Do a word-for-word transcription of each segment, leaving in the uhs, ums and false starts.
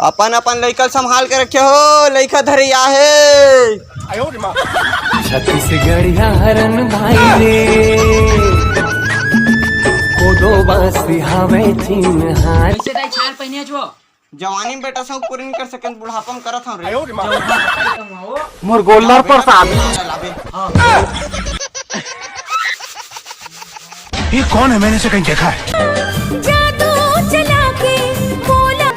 अपन अपन लइका ल संभाल के रखे हो, लइका धरे आहे। छत्तीसगढ़िया हरन भाई रे, कोदो बासी हवे चिन्हार। कैसे दाई छाल पहिने हस वो? जवानी में बेटा शौक पूरी नहीं कर सके, बुढ़ापा में करत हूँ रे। मोर गोल्डर प्रसाद। ये कौन है? मैंने इसे कहीं देखा है। जादू चला के बोला।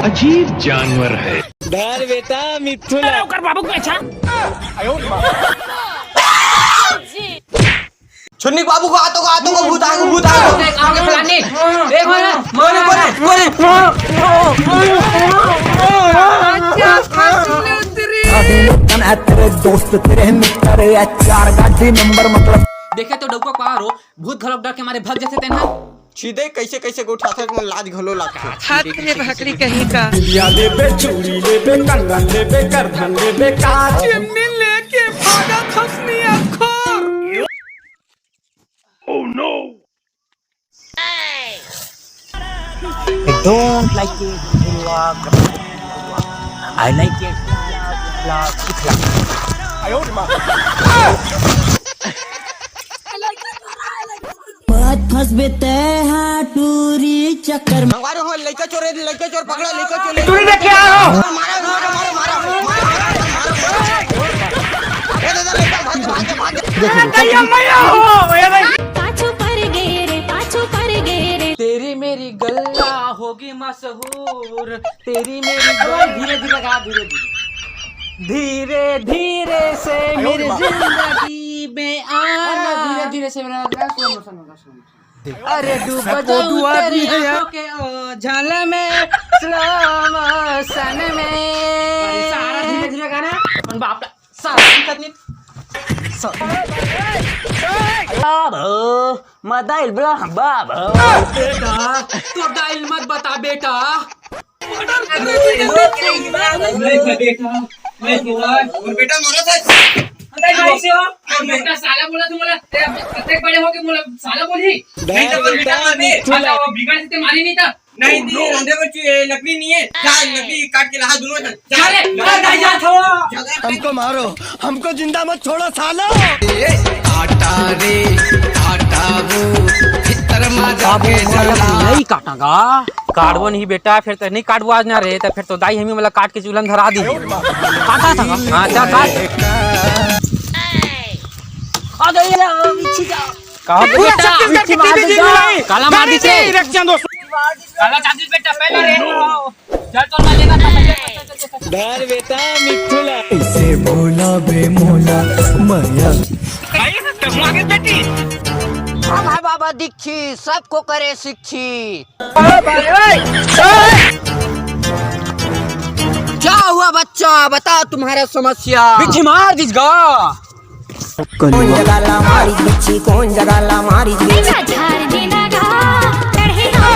अजीब जानवर है। धर बेटा मिथुन। ओकर बाबू के पहचान। छुन्नी बाबू को, आतो को, आतो को, भूत आगो, भूत आगो। कहाँ के फलानी? ए, मारा, मारा, मारा। अभी लोग तेरे दोस्त, तेरे मित्र, चार गाड़ी नंबर, मतलब। देखे तो डौका पार हो, भूत घलोक डर के मारे भग जथे तेन ह। सीधे कैसे कैसे गोठियाथे, मन लाज घलो लागथे। हाथ रे भाकरी कहीं का। बिंदिया लेबे, चूड़ी लेबे, कंगन लेबे, करधन लेबे, का चुन्नी लेके भागा खसनी अखोर। Oh no! I don't like it. I like it. मत फंसबे तै हा टूरी चक्कर में। संगवारी हो, लइका चोर हे, लइका चोर पकड़ा, लइका चोर, लइका चोर। मारो, मारो, मारो, मारो। ए दादा, लइका भाग, भाग, भाग। पाछू पर गे रे, पाछू पर गे रे। तेरी मेरी गल्ला होगी मशहूर, तेरी मेरी गल्ला। धीरे धीरे गा, धीरे धीरे। धीरे धीरे से मेरी जिंदगी में आना। धीरे धीरे से मेरा slow motion होगा, slow motion। अरे डूब जाऊं तेरी आंखों के ओझल में, slow motion में। अरे सारा धीरे धीरे गाना, अपन बाप ला सारा दिक्कत नहीं। बाबू, मैं दाइल बला बाबू। बेटा, तो दाइल मत बता बेटा। नहीं बेटा, नहीं बेटा। और बेटा मारा था। अरे भाई से हो, और बेटा साला बोला तू बोला, तेरे अतेक बड़े हो के बोला साला बोली। नहीं तो बेटा, बेटा, बेटा, अच्छा, वो बिगड़ से मारी नहीं था। नहीं दी, रांधे में चु-, ए, लकड़ी नहीं है। जा, लकड़ी काट के ला, दोनों जन। जा रे, जा, जा, जा, जा। हमको मारो, हमको जिंदा मत छोड़ो सालो। आटा रे, आटा वो, भीतर मा बाबू, जाके मोला जला। नहीं काटांगा। काटबो नहीं बेटा, फिर तो नहीं काटबो आज ना रे, तो फिर तो दाई हमी मोला काट के चूल्हा में धरा दी। काटा था का? हाँ, चल काट। आ गई रे, ओ, बिच्छी जा। कहा पूरा बेटा, छत्तीसगढ़ की बिच्छी मार टीवी दी जीत जा। मिलाई। काला मार दी रे। इलेक्शन दोस्तों। काला चांदी बेटा, पहले रे। चल तो ना लेना था, चल, चल, चल, चल। धर बेटा मिथुला। इसे बोला बे मोला मया। भाई, चश्मा के बेटी। हाँ भाई बाबा दीक्षित, सबको करे शिक्षित। क्या हुआ बच्चा, बताओ तुम्हारा समस्या। बिच्छी मार दीजगा। कौन जगह ला मारी बिच्छी, कौन जगह ला मारी बिच्छी। ऐसा झार देना गा, चढ़ेगा।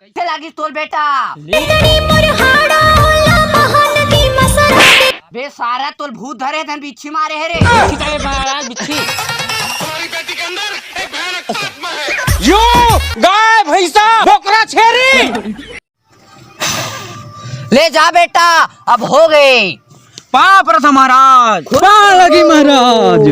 कैसे लागिस तोर बेटा? इतनी मुरहाड़ा ओला महानदी मसरा दे। बे सारा तोल भूत धरे धन बिच्छी मारे हे रे। बिच्छी का रे महाराज बिच्छी। यो गाय भैंसा बोकरा छेरी। ले जा बेटा, अब हो गए। पाप रथ महाराज। खुदा लगी महाराज।